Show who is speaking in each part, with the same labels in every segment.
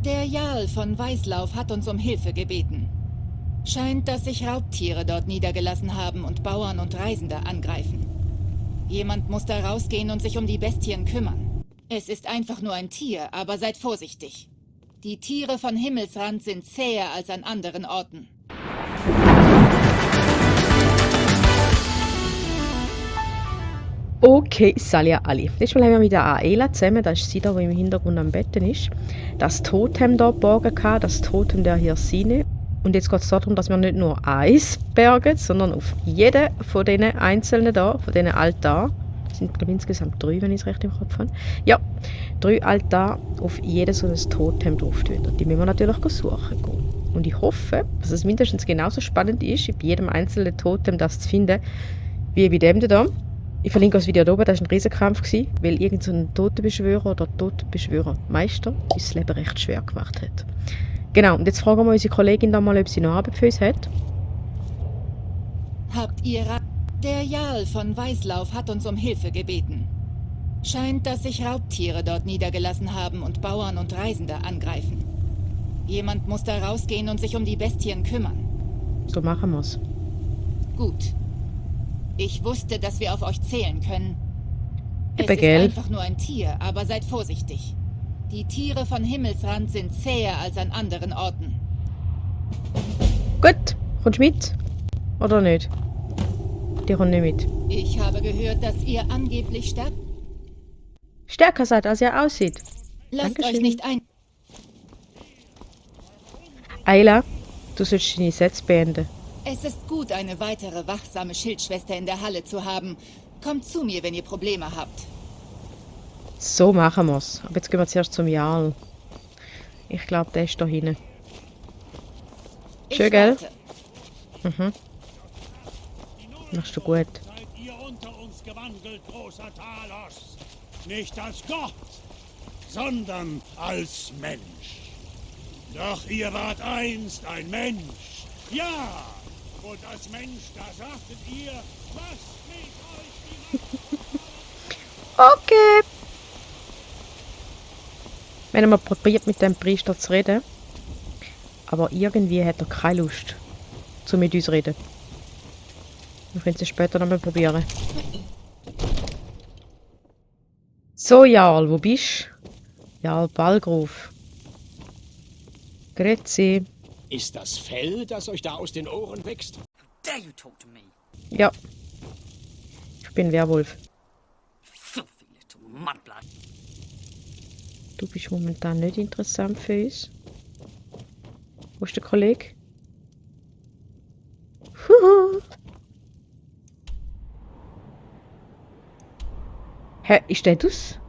Speaker 1: Der Jarl von Weißlauf hat uns um Hilfe gebeten. Scheint, dass sich Raubtiere dort niedergelassen haben und Bauern und Reisende angreifen. Jemand muss da rausgehen und sich um die Bestien kümmern. Es ist einfach nur ein Tier, aber seid vorsichtig. Die Tiere von Himmelsrand sind zäher als an anderen Orten.
Speaker 2: Okay, Salia Ali. Letztes Mal haben wir mit der Aela zusammen, das ist sie da, die im Hintergrund am Betten ist, das Totem hier geborgen gehabt, das Totem der Hirsine. Und jetzt geht es darum, dass wir nicht nur eins bergen, sondern auf jeden von diesen einzelnen da, von diesen Altar, das sind glaube ich insgesamt 3, wenn ich es recht im Kopf habe. Ja, 3 Altar, auf jeden so ein Totem drauf tun. Die müssen wir natürlich suchen gehen. Und ich hoffe, dass es mindestens genauso spannend ist, bei jedem einzelnen Totem das zu finden, wie bei dem da. Ich verlinke das Video hier oben, das war ein Riesenkampf, weil irgend so ein Totenbeschwörer oder Totenbeschwörermeister uns das Leben recht schwer gemacht hat. Genau, und jetzt fragen wir unsere Kollegin da mal, ob sie noch Arbeit für uns hat.
Speaker 1: Habt ihr Der Jarl von Weißlauf hat uns um Hilfe gebeten. Scheint, dass sich Raubtiere dort niedergelassen haben und Bauern und Reisende angreifen. Jemand muss da rausgehen und sich um die Bestien kümmern.
Speaker 2: So machen wir's.
Speaker 1: Gut. Ich wusste, dass wir auf euch zählen können. Es ist
Speaker 2: Gell?
Speaker 1: einfach nur ein Tier, aber seid vorsichtig. Die Tiere von Himmelsrand sind zäher als an anderen Orten.
Speaker 2: Gut, kommst du mit? Oder nicht? Die kommt nicht mit.
Speaker 1: Ich habe gehört, dass ihr angeblich sterbt.
Speaker 2: Stärker seid, als ihr aussieht.
Speaker 1: Lasst
Speaker 2: Dankeschön.
Speaker 1: euch nicht ein...
Speaker 2: Ayla, du sollst deine Sätze beenden.
Speaker 1: Es ist gut, eine weitere wachsame Schildschwester in der Halle zu haben. Kommt zu mir, wenn ihr Probleme habt.
Speaker 2: So machen wir's. Aber jetzt gehen wir zuerst zum Jarl. Ich glaube, der ist da hinten.
Speaker 1: Ich
Speaker 2: Schön, gell?
Speaker 1: warte.
Speaker 2: Mhm. Machst du gut.
Speaker 3: Seid ihr unter uns gewandelt, großer Talos? Nicht als Gott, sondern als Mensch. Doch ihr wart einst ein Mensch. Ja! Und als Mensch, da sagtet ihr, was steht euch die
Speaker 2: Okay. Wir haben mal probiert, mit dem Priester zu reden. Aber irgendwie hat er keine Lust, zu mit uns zu reden. Wir können es später nochmal probieren. So, Jarl, wo bist du? Jarl Balgruf. Grüezi.
Speaker 4: Ist das Fell, das euch da aus den Ohren wächst?
Speaker 5: Dare you talk to me?
Speaker 2: Ja. Ich bin Werwolf.
Speaker 5: Filthy little mudblood.
Speaker 2: Du bist momentan nicht interessant für uns. Wo ist der Kollege? Huhu. Hä, ist der das?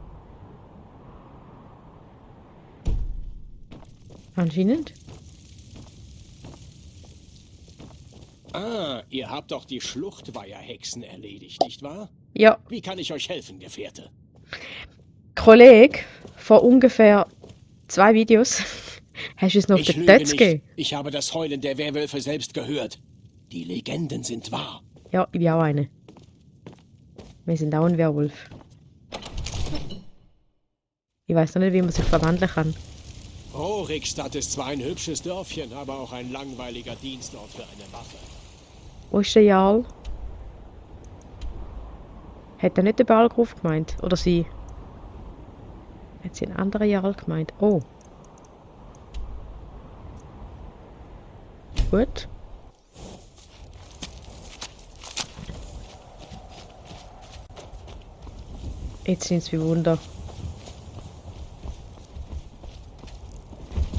Speaker 2: Anscheinend.
Speaker 4: Ah, ihr habt doch die Schluchtweiherhexen erledigt, nicht wahr?
Speaker 2: Ja,
Speaker 4: Wie kann ich euch helfen, Gefährte?
Speaker 2: Kollege, vor ungefähr 2 Videos hast du es noch auf
Speaker 4: Ich
Speaker 2: den
Speaker 4: lüge
Speaker 2: Tötz
Speaker 4: nicht.
Speaker 2: gegeben.
Speaker 4: Ich habe das Heulen der Werwölfe selbst gehört. Die Legenden sind wahr.
Speaker 2: Ja, ich bin auch eine. Wir sind auch ein Werwolf. Ich weiß noch nicht, wie man sich verwandeln kann.
Speaker 4: Rorikstadt ist zwar ein hübsches Dörfchen, aber auch ein langweiliger Dienstort für eine Wache.
Speaker 2: Wo ist der Jarl? Hat er nicht den Balgruf gemeint? Oder sie? Hat sie einen anderen Jarl gemeint? Oh. Gut. Jetzt sind es wie Wunder.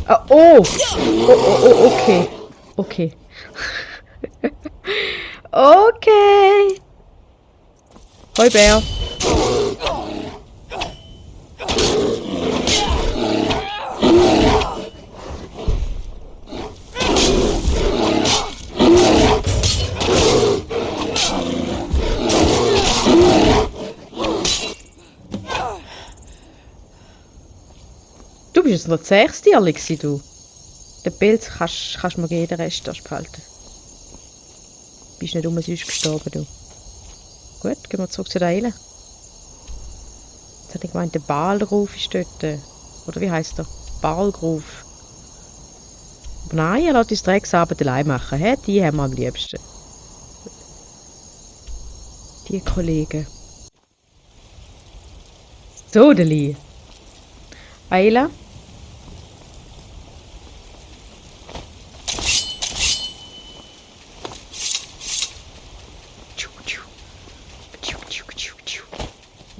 Speaker 2: Ah, oh! Okay. Okay. Okay. Hoi Bär. Du bist jetzt noch das 6. Alexi, du. Den Pilz kannst du mir geben, den Rest darfst du behalten. Bist nicht umsonst gestorben, du. Gut, gehen wir zurück zu der Eile. Jetzt hatte ich gemeint, der Balruf ist dort. Oder wie heisst er? Barlgrove. Aber nein, er lässt uns Drecksarbeit allein machen. Hä? Die haben wir am liebsten. Die Kollegen. So, Deli. Ayla.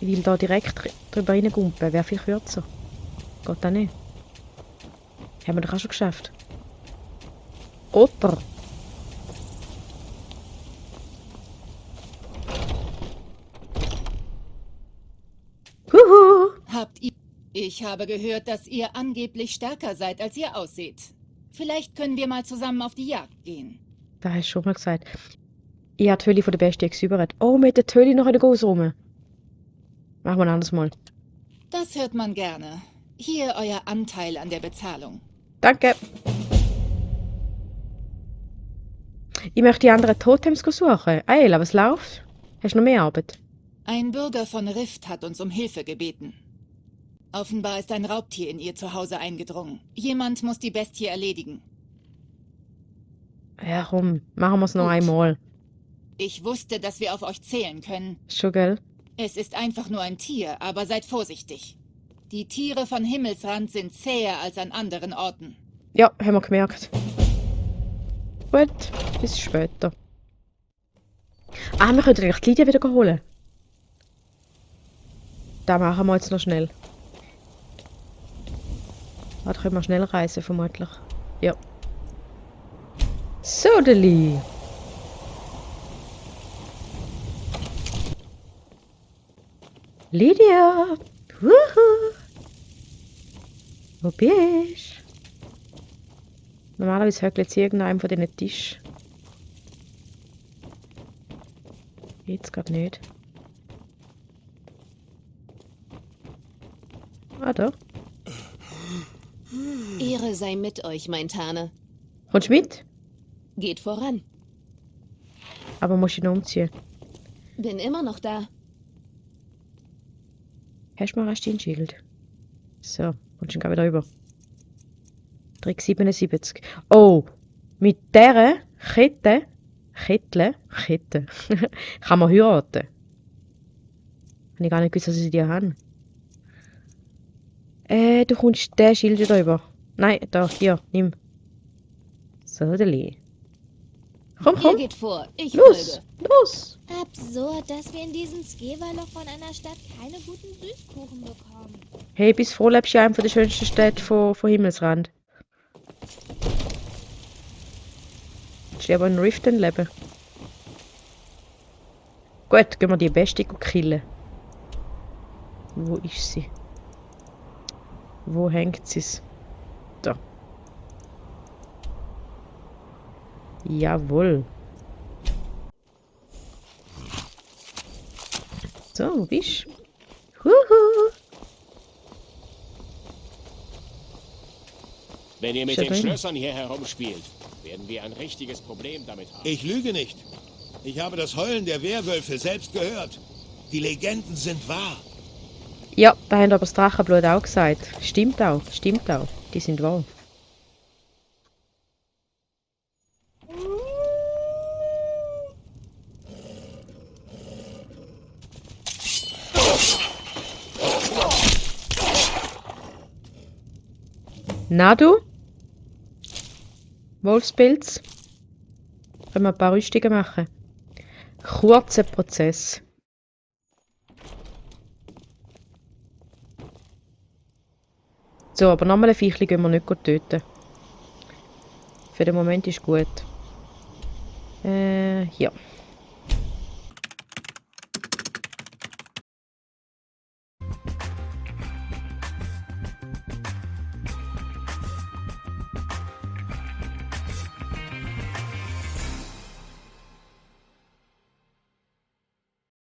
Speaker 2: Ich will da direkt drüber reingumpen. Wäre viel kürzer. Geht das nicht? Haben wir doch auch schon geschafft. Oder? Huhu!
Speaker 1: Ich habe gehört, dass ihr angeblich stärker seid, als ihr aussieht. Vielleicht können wir mal zusammen auf die Jagd gehen.
Speaker 2: Das hast du schon mal gesagt. Ich habe die Höhle von der Bestie gesäubert. Oh, mit der Höhle noch in der Gose rum. Machen wir ein anderes Mal.
Speaker 1: Das hört man gerne. Hier euer Anteil an der Bezahlung.
Speaker 2: Danke. Ich möchte die anderen Totems suchen. Ayla, was läuft? Hast du noch mehr Arbeit?
Speaker 1: Ein Bürger von Rift hat uns um Hilfe gebeten. Offenbar ist ein Raubtier in ihr Zuhause eingedrungen. Jemand muss die Bestie erledigen.
Speaker 2: Ja, komm. Machen wir es noch
Speaker 1: Gut.
Speaker 2: einmal.
Speaker 1: Ich wusste, dass wir auf euch zählen können.
Speaker 2: Schon, gell?
Speaker 1: Es ist einfach nur ein Tier, aber seid vorsichtig. Die Tiere von Himmelsrand sind zäher als an anderen Orten.
Speaker 2: Ja, haben wir gemerkt. Gut, bis später. Ah, wir könnten eigentlich die Lydia wieder holen. Das machen wir jetzt noch schnell. Ah, da können wir schnell reisen, vermutlich. Ja. So, Deli. Lydia! Wuhu! Wo bist du? Normalerweise hört jetzt irgendeinem von diesen Tisch. Jetzt gerade nicht. Ah, da.
Speaker 6: Ehre sei mit euch, mein Tane.
Speaker 2: Kommst du mit?
Speaker 6: Geht voran.
Speaker 2: Aber musst du noch umziehen.
Speaker 6: Bin immer noch da.
Speaker 2: Hast du mal erst dein Schild? So, kommst du gleich wieder rüber. Trick 77. Oh, mit dieser Kette kann man heiraten. Habe ich gar nicht gewusst, dass sie die haben. Du kommst den Schild wieder rüber. Nein, da, hier, nimm. So, Deli. Komm,
Speaker 6: Ihr
Speaker 2: komm.
Speaker 6: geht vor, ich
Speaker 2: Los,
Speaker 6: folge.
Speaker 2: los.
Speaker 7: Absurd, dass wir in diesem Skeweiler von einer Stadt keine guten Süßkuchen bekommen.
Speaker 2: Hey, bis vor lebst du in einer der schönsten Städte von Himmelsrand. Willst du aber in Riften leben? Gut, gehen wir die Bestie killen. Wo ist sie? Wo hängt sie? Da. Jawohl. So, wo bist du? Huhu.
Speaker 4: Wenn ihr mit
Speaker 2: Sehr
Speaker 4: den
Speaker 2: schön.
Speaker 4: Schlössern hier herumspielt, werden wir ein richtiges Problem damit haben.
Speaker 3: Ich lüge nicht. Ich habe das Heulen der Werwölfe selbst gehört. Die Legenden sind wahr.
Speaker 2: Ja, da haben aber das Drachenblut auch gesagt. Stimmt auch, stimmt auch. Die sind wahr. Na du? Wolfspilz? Können wir ein paar Rüstungen machen? Kurzer Prozess. So, aber nochmal ein Viechli gehen wir nicht töten. Für den Moment ist gut. Ja.